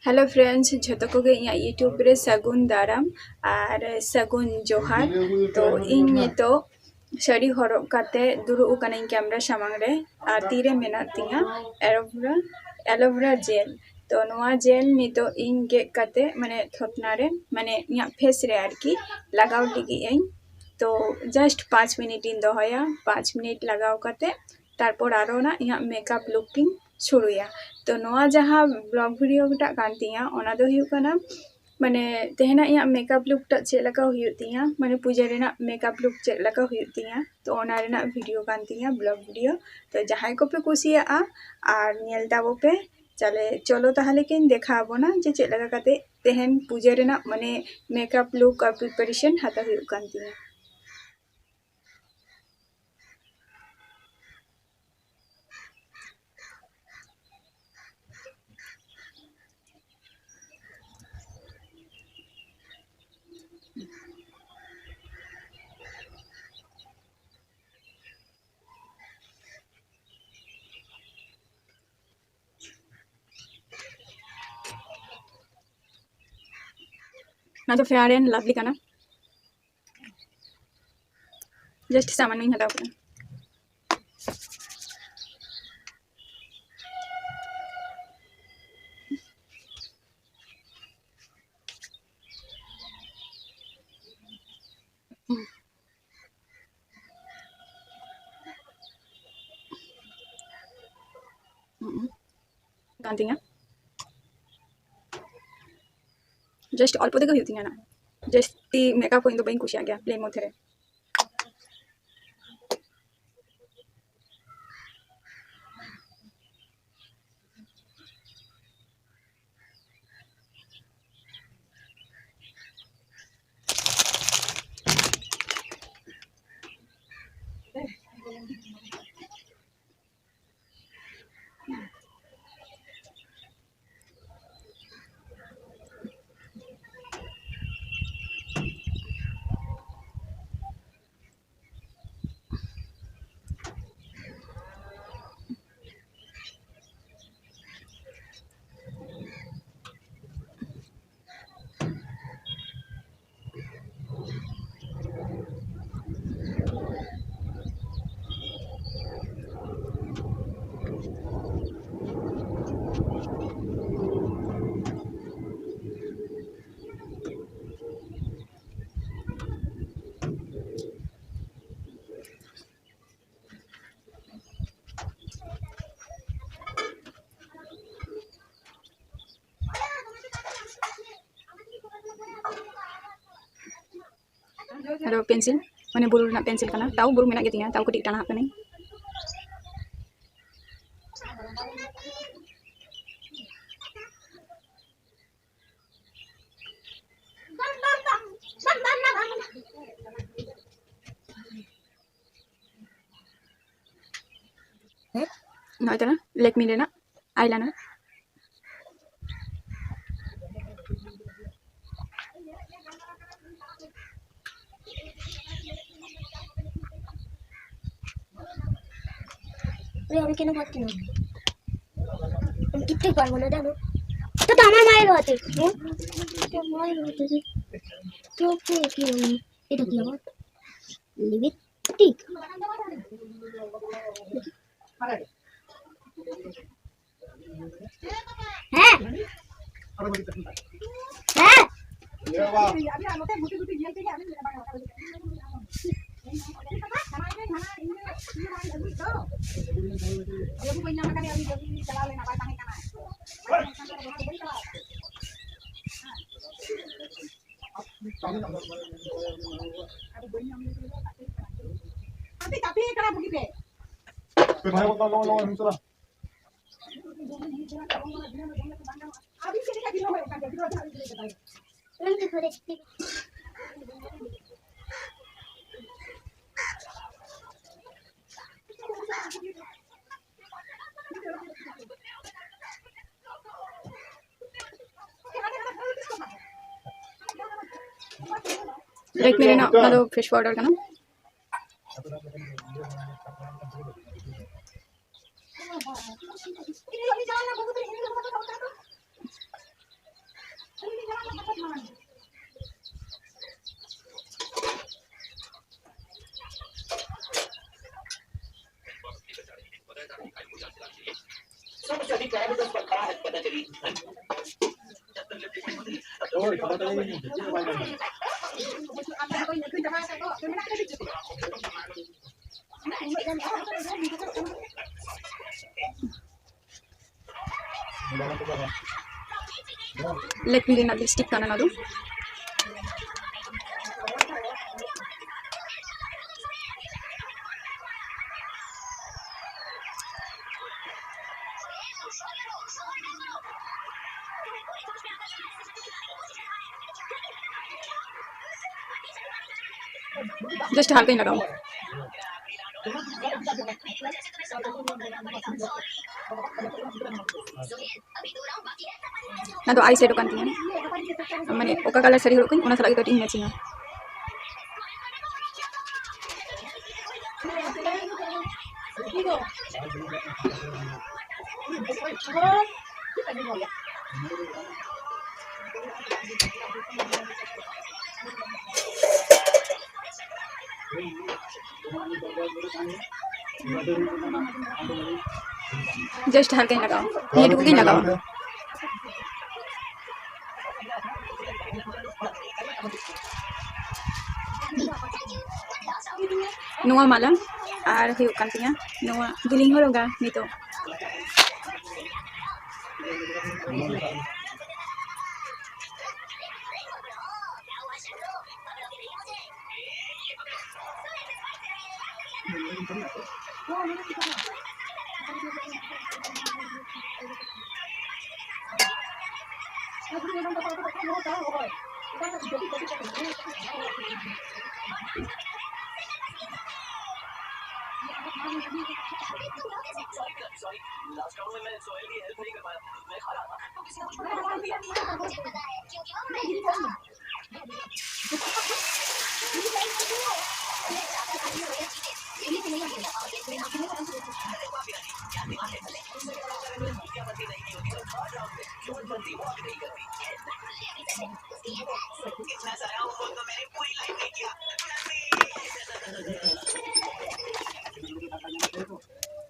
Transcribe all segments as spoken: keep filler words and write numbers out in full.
Hello friends, ᱡᱷᱚᱛᱚ ᱠᱚᱜᱮ ᱤᱧᱟᱹᱜ YouTube ᱨᱮ ᱥᱟᱹᱜᱩᱱ ᱫᱟᱨᱟᱢ ᱟᱨ ᱥᱟᱹᱜᱩᱱ ᱡᱚᱦᱟᱨ᱾ ᱛᱚ ᱤᱧ ᱱᱤᱛᱚᱜ ᱥᱟᱹᱲᱤ ᱦᱚᱨᱚᱜ ᱠᱟᱛᱮ ᱫᱩᱲᱩᱵ ᱟᱠᱟᱱᱟᱹᱧ ᱠᱮᱢᱨᱟ ᱥᱟᱢᱟᱝ ᱨᱮ, ᱟᱨ ᱛᱤᱨᱮ ᱢᱮᱱᱟᱜ ᱛᱤᱧᱟᱹ ᱮᱞᱳᱵᱷᱮᱨᱟ, ᱮᱞᱳᱵᱷᱮᱨᱟ ᱡᱮᱞ᱾ ᱛᱚ ᱱᱚᱣᱟ ᱡᱮᱞ ᱱᱤᱛᱚᱜ ᱤᱧ ᱜᱮᱫ ᱠᱟᱛᱮ, ᱢᱟᱱᱮ ᱛᱷᱚᱛᱱᱟ ᱨᱮ, ᱢᱟᱱᱮ ᱤᱧᱟᱹᱜ ᱯᱷᱮᱥ ᱨᱮ ᱟᱨᱠᱤ ᱞᱟᱜᱟᱣ ᱞᱟᱹᱜᱤᱫ ᱟᱹᱧ᱾ ᱛᱚ just ᱯᱟᱸᱪ ᱢᱤᱱᱤᱴ ᱤᱧ ᱫᱚᱦᱚᱭᱟ᱾ ᱯᱟᱸᱪ ᱢᱤᱱᱤᱴ ᱞᱟᱜᱟᱣ ᱠᱟᱛᱮ ᱛᱟᱨᱯᱚᱨ ᱟᱨᱚ ᱚᱱᱟ ᱤᱧᱟᱹᱜ ᱢᱮᱠᱟᱯ ᱞᱩᱠ ᱤᱧ ᱥᱩᱨᱩᱭᱟ᱾ ᱛᱚ ᱱᱚᱣᱟ ᱡᱟᱦᱟᱸ ᱵᱞᱚᱜ ᱵᱷᱤᱰᱤᱭᱳ ᱴᱟᱜ ᱠᱟᱱ ᱛᱤᱧᱟᱹ, ᱚᱱᱟ ᱫᱚ ᱦᱩᱭᱩᱜ ᱠᱟᱱᱟ, ᱢᱟᱱᱮ ᱛᱮᱦᱮᱧᱟᱜ ᱤᱧᱟᱹᱜ ᱢᱮᱠᱟᱯ ᱞᱩᱠ ᱴᱟᱜ ᱪᱮᱫ ᱞᱮᱠᱟ ᱦᱩᱭᱩᱜ ᱛᱤᱧᱟᱹ, ᱢᱟᱱᱮ ᱯᱩᱡᱟᱹ ᱨᱮᱱᱟᱜ ᱢᱮᱠᱟᱯ ᱞᱩᱠ ᱪᱮᱫ ᱞᱮᱠᱟ ᱦᱩᱭᱩᱜ ᱛᱤᱧᱟᱹ, ᱛᱚ ᱚᱱᱟ ᱨᱮᱱᱟᱜ ᱵᱷᱤᱰᱤᱭᱳ ᱠᱟᱱ ᱛᱤᱧᱟᱹ, ᱵᱞᱚᱜ ᱵᱷᱤᱰᱤᱭᱳ᱾ ᱛᱚ ᱡᱟᱦᱟᱸᱭ ᱠᱚᱯᱮ ᱠᱩᱥᱤᱭᱟᱜᱼᱟ ᱟᱨ ᱧᱮᱞ ᱛᱟᱵᱚ ᱯᱮ, ᱪᱟᱞᱮ ᱪᱚᱞᱚ ᱛᱟᱦᱚᱞᱮ ᱠᱤᱱ ᱫᱮᱠᱷᱟᱣ ᱟᱵᱚᱱᱟ ᱡᱮ ᱪᱮᱫ ᱞᱮᱠᱟ ᱠᱟᱛᱮ ᱛᱮᱦᱮᱧ ᱯᱩᱡᱟᱹ ᱨᱮᱱᱟᱜ, ᱢᱟᱱᱮ ᱢᱮᱠᱟᱯ ᱞᱩᱠ ᱟᱨ ᱯᱨᱤᱯᱟᱨᱮᱥᱚᱱ ᱦᱟᱛᱟᱣ ᱦᱩᱭᱩᱜ ᱠᱟᱱ ᱛᱤᱧᱟᱹ᱾ ᱱᱚᱣᱟ ᱫᱚ Fair and Lovely ᱠᱟᱱᱟ᱾ ᱡᱟᱥᱴ ᱥᱟᱢᱟᱱᱱᱚᱧ ᱦᱟᱛᱟᱣ ᱠᱮᱫᱟ᱾ ᱠᱟᱱ ᱛᱤᱧᱟ᱾ ᱡᱟᱥᱴ ᱚᱞᱯᱚ ᱛᱮᱜᱮ ᱦᱩᱭᱩᱜ ᱛᱤᱧᱟ ᱱᱟᱜ᱾ ᱡᱟᱹᱥᱛᱤ ᱢᱮᱠᱟᱯ ᱦᱚᱸ ᱤᱧ ᱫᱚ ᱵᱟᱹᱧ ᱠᱩᱥᱤᱭᱟᱜ ᱜᱮᱭᱟ ᱯᱞᱮᱱ ᱢᱚᱫᱽᱫᱷᱮ ᱨᱮ᱾ ᱟᱨᱚ ᱯᱮᱱᱥᱤᱞ, ᱢᱟᱱᱮ ᱵᱩᱨᱩ ᱨᱮᱱᱟᱜ ᱯᱮᱱᱥᱤᱞ ᱠᱟᱱᱟ, ᱛᱟᱣ ᱵᱩᱨᱩ ᱢᱮᱱᱟᱜ ᱜᱮᱛᱤᱧᱟ, ᱛᱟᱣ ᱠᱟᱹᱴᱤᱡ ᱴᱟᱱᱟᱜ ᱠᱟᱹᱱᱟᱹᱧ᱾ ᱱᱚᱜᱼᱚᱭ ᱛᱟᱨᱟ ᱞᱮᱠᱢᱤ ᱨᱮᱱᱟᱜ ᱟᱭᱞᱟᱭᱱᱟᱨ᱾ ওরে, আমি কেন পাচ্ছি না? আমি কিচ্ছু পারবো না, জানো? তো, তো আমার মায়ের হাতে। হুম? তো মায়ের হাতে। তো, তো কি হবে? এটা কি আবার? লিপিস্টিক? হ্যাঁ। হ্যাঁ। ᱞᱮᱠᱢᱤ ᱨᱮᱱᱟᱜ ᱚᱱᱟ ᱫᱚ ᱯᱷᱮᱥ ᱯᱟᱣᱰᱟᱨ ᱠᱟᱱᱟ᱾ ᱞᱮᱠᱢᱤ ᱨᱮᱱᱟᱜ ᱞᱤᱯᱥᱴᱤᱠ ᱠᱟᱱᱟ ᱱᱚᱣᱟ ᱫᱚ᱾ ᱡᱟᱥᱴ ᱦᱟᱞᱠᱟᱧ ᱞᱟᱜᱟᱣᱟ᱾ ᱚᱱᱟ ᱫᱚ ᱟᱭ ᱥᱮᱰᱳ ᱠᱟᱱ ᱛᱤᱧᱟᱹ, ᱢᱟᱱᱮ ᱚᱠᱟ ᱠᱟᱞᱟᱨ ᱥᱟᱹᱲᱤ ᱦᱚᱨᱚᱜ ᱠᱟᱹᱧ ᱚᱱᱟ ᱥᱟᱞᱟᱜ ᱜᱮ ᱠᱟᱹᱴᱤᱡ ᱤᱧ ᱢᱮᱪᱤᱝᱟ᱾ ᱡᱟᱥᱴ ᱦᱟᱞᱠᱟᱧ ᱞᱟᱜᱟᱣᱟ, ᱱᱤᱭᱟᱹ ᱴᱩᱠᱩ ᱜᱤᱧ ᱞᱟᱜᱟᱣᱟ᱾ ᱱᱚᱣᱟ ᱢᱟᱞᱟ ᱟᱨ ᱦᱩᱭᱩᱜ ᱠᱟᱱ ᱛᱤᱧᱟᱹ ᱱᱚᱣᱟ ᱫᱚᱞᱤᱧ ᱦᱚᱨᱚᱜᱟ ᱱᱤᱛᱚᱜ᱾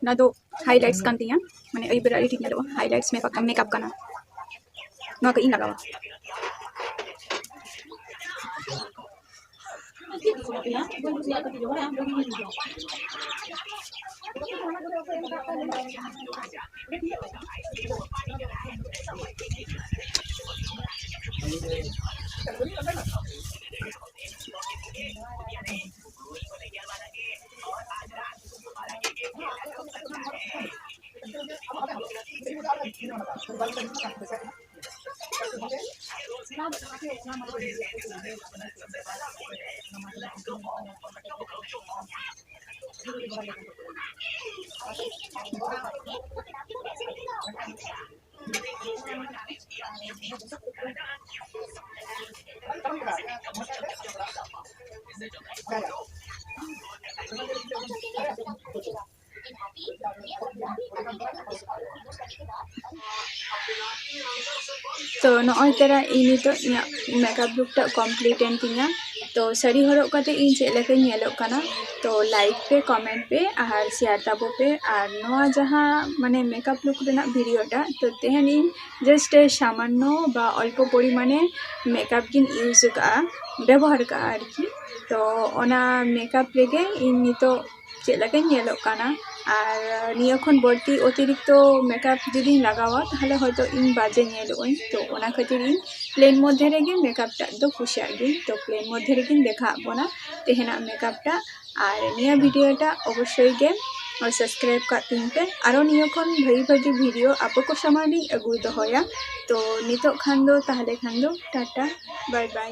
ᱚᱱᱟ ᱫᱚ ᱦᱟᱭᱞᱟᱭᱤᱴᱥ ᱠᱟᱱ ᱛᱤᱧᱟᱹ, ᱢᱟᱱᱮ ᱟᱹᱭᱩᱵ ᱵᱮᱲᱟ ᱟᱹᱰᱤ ᱴᱷᱤᱠ ᱧᱮᱞᱚᱜᱼᱟ, ᱦᱟᱭᱞᱟᱭᱤᱴᱥ ᱢᱮᱠᱟᱯ, ᱢᱮᱠᱟᱯ ᱠᱟᱱᱟ᱾ ᱱᱚᱣᱟ ᱠᱚ ᱤᱧ ᱞᱟᱜᱟᱣᱟ᱾ ᱛᱚ ᱱᱚᱜᱼᱚᱭ ᱛᱟᱨᱟ ᱤᱧ ᱱᱤᱛᱚᱜ ᱤᱧᱟᱹᱜ ᱢᱮᱠᱟᱯ ᱞᱩᱠ ᱴᱟᱜ ᱠᱚᱢᱯᱞᱤᱴ ᱮᱱ ᱛᱤᱧᱟ᱾ ᱛᱚ ᱥᱟᱹᱲᱤ ᱦᱚᱨᱚᱜ ᱠᱟᱛᱮ ᱤᱧ ᱪᱮᱫ ᱞᱮᱠᱟᱧ ᱧᱮᱞᱚᱜ ᱠᱟᱱᱟ, ᱛᱚ ᱞᱟᱭᱤᱠ ᱯᱮ, ᱠᱚᱢᱮᱱᱴ ᱯᱮ ᱟᱨ ᱥᱮᱭᱟᱨ ᱛᱟᱵᱚ ᱯᱮ᱾ ᱟᱨ ᱱᱚᱣᱟ ᱡᱟᱦᱟᱸ ᱢᱟᱱᱮ ᱢᱮᱠᱟᱯ ᱞᱩᱠ ᱨᱮᱱᱟᱜ ᱵᱷᱤᱰᱤᱭᱳ ᱴᱟᱜ, ᱛᱚ ᱛᱮᱦᱮᱧ ᱤᱧ ᱡᱟᱥᱴ ᱥᱟᱢᱟᱱᱱᱚ ᱵᱟ ᱚᱞᱯᱚ ᱯᱚᱨᱤᱢᱟᱱᱮ ᱢᱮᱠᱟᱯ ᱜᱤᱧ ᱤᱭᱩᱡᱽ ᱟᱠᱟᱫᱼᱟ, ᱵᱮᱵᱚᱦᱟᱨ ᱟᱠᱟᱫᱼᱟ ᱟᱨᱠᱤ᱾ ᱛᱚ ᱚᱱᱟ ᱢᱮᱠᱟᱯ ᱨᱮᱜᱮ ᱤᱧ ᱱᱤᱛᱚᱜ ᱪᱮᱫ ᱞᱮᱠᱟᱧ ᱧᱮᱞᱚᱜ ᱠᱟᱱᱟ᱾ ᱟᱨ ᱱᱤᱭᱟᱹ ᱠᱷᱚᱱ ᱵᱟᱹᱲᱛᱤ ᱚᱛᱤᱨᱤᱠᱛᱚ ᱢᱮᱠᱟᱯ ᱡᱩᱫᱤᱧ ᱞᱟᱜᱟᱣᱟ, ᱛᱟᱦᱚᱞᱮ ᱦᱚᱭᱛᱳ ᱤᱧ ᱵᱟᱡᱮ ᱧᱮᱞᱚᱜ ᱟᱹᱧ᱾ ᱛᱚ ᱚᱱᱟ ᱠᱷᱟᱹᱛᱤᱨ ᱤᱧ ᱯᱞᱮᱱ ᱢᱚᱫᱽᱫᱷᱮ ᱨᱮᱜᱮ ᱢᱮᱠᱟᱯ ᱴᱟᱜ ᱫᱚ ᱠᱩᱥᱤᱭᱟᱜ ᱜᱤᱭᱟᱹᱧ᱾ ᱛᱚ ᱯᱞᱮᱱ ᱢᱚᱫᱽᱫᱷᱮ ᱨᱮᱜᱮᱧ ᱫᱮᱠᱷᱟᱣᱟᱫ ᱵᱚᱱᱟ ᱛᱮᱦᱮᱧᱟᱜ ᱢᱮᱠᱟᱯ ᱴᱟᱜ᱾ ᱟᱨ ᱱᱤᱭᱟᱹ ᱵᱷᱤᱰᱤᱭᱳ ᱴᱟᱜ ᱚᱵᱚᱥᱥᱳᱭ ᱜᱮ ᱥᱟᱵᱥᱠᱨᱟᱭᱤᱵ ᱠᱟᱜ ᱛᱤᱧ ᱯᱮ᱾ ᱟᱨᱚ ᱱᱤᱭᱟᱹ ᱠᱷᱚᱱ ᱵᱷᱟᱹᱜᱤ ᱵᱷᱟᱹᱜᱤ ᱵᱷᱤᱰᱤᱭᱳ ᱟᱯᱮ ᱠᱚ ᱥᱟᱢᱟᱝ ᱨᱤᱧ ᱟᱹᱜᱩ ᱫᱚᱦᱚᱭᱟ᱾ ᱛᱚ ᱱᱤᱛᱚᱜ ᱠᱷᱟᱱ ᱫᱚ, ᱛᱟᱦᱚᱞᱮ ᱠᱷᱟᱱ ᱫᱚ ᱴᱟᱴᱟ, ᱵᱟᱭ ᱵᱟᱭ᱾